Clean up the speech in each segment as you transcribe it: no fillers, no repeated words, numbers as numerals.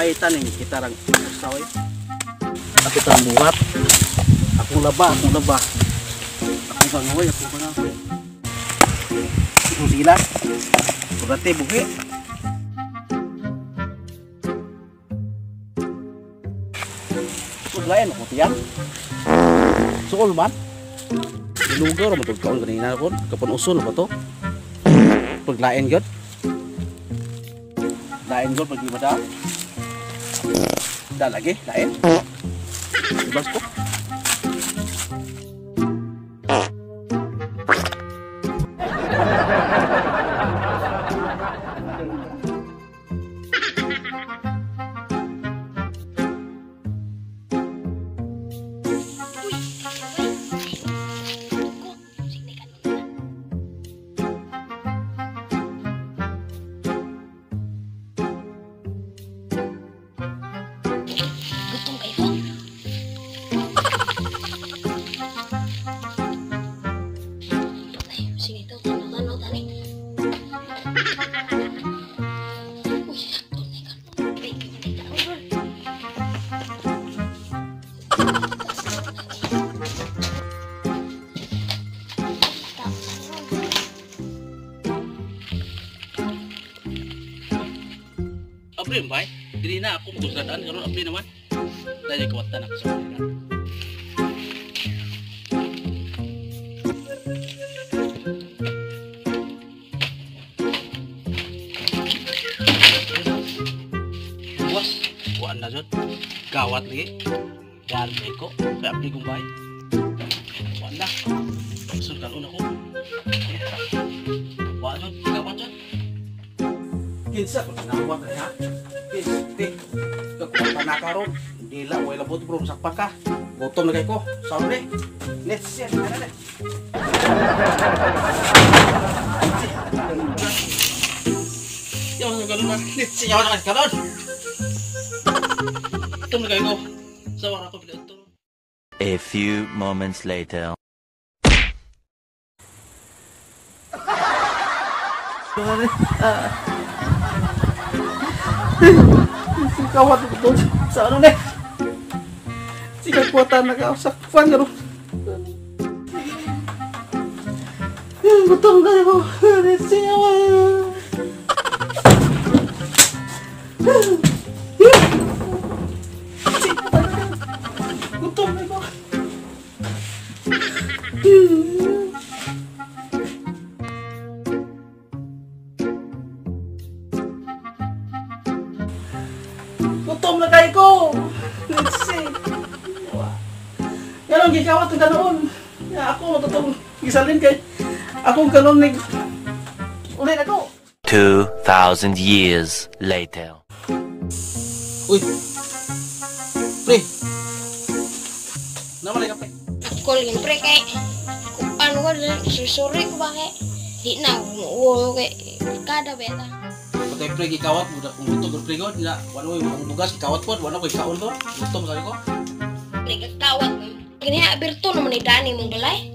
Paitan ni kita rang usaway. Ako tang buhat. Akong laba, akong laba. Akong pangoy, akong pangoy. Sila. Kurate buhi. Suglayan ako tiyan. Suol man. Lugaw ra man tud kaon kanina kon, kapon uson ba to? Paglain gyud. Lain gyud pag da. Da lagi, lain. Ibas ko. Abri bay, dili na ako magsusadaan karon abri naman. Dali kawatan ako sa kanila. Buwas, kuan na jud. Gawat lagi. Dan ko, kay abri kong bay. Kuan na. Sud karon ako. Wa jud, gawat jud. Kinsa ko nawat ha? Piste. Kakuha na karon. Dila way labot bro, sakpa ka. Gutom na kay ko. Sorry. Let's see. Yaw sa karon na. Let's see yaw sa karon. Gutom na kay ko. Sawara ko pila. A few moments later. Kawat ko sa ano ne? Sige kuwata na ka sakpan garo. Gutom kayo. Gutom na ko. Gutom na kayo ko. Let's see. Ganun, gikawat ang ganoon. Ako, matutong gisalin kay akong ganoon ni ulit ako. 2,000 years later. Uy. Pre. Naman ka, pre. Call yun, pre, kay ano ko, susuri ko ba kay di na, umuuwo kay kada beta. Patay pre, gikawat mo kung gutom pre god, na wala mo ang bugas gikawat pod, wala ko ikaon do. Gutom sabi ko. Pre, gikawat mo. Gani aberto naman ni Dani mong balay.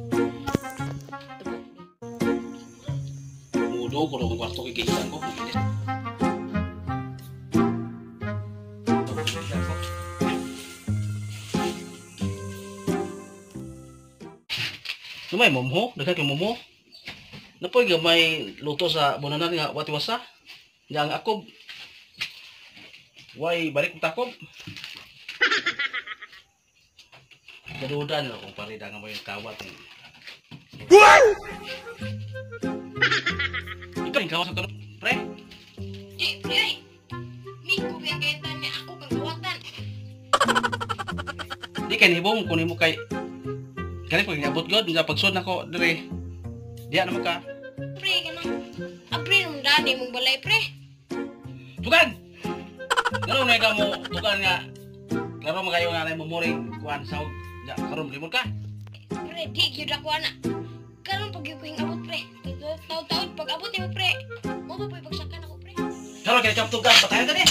Mudo ko rong kwarto kay gikan ko. Sumay momho, daghan kay momho. Napoy gamay luto sa bunanan nga watiwasa. Yang akob way balik takob. Gadudan na kung parida nga mo yung kawat. Ikaw yung kawat sa karon, pre? Di, pre. Miko biya kay tanya ako kang kawatan. Di kay nibong kunin mo kay kani pag niabot god, nga pagsud nako dire. Diya naman ka. Pre, kanang apre nung dani mong balay, pre. Tugan. Ngano na ka mo tugan nga klaro magayo nga nay mo muring kuan sa ya karon limon ka. Pre, di gyud ako ana. Karon pag gyud ko abot, pre. Taud-taud pag abot nimo, pre. Mo pa pagsakan ako, pre. Karon kay kap tugan patayon ta ni.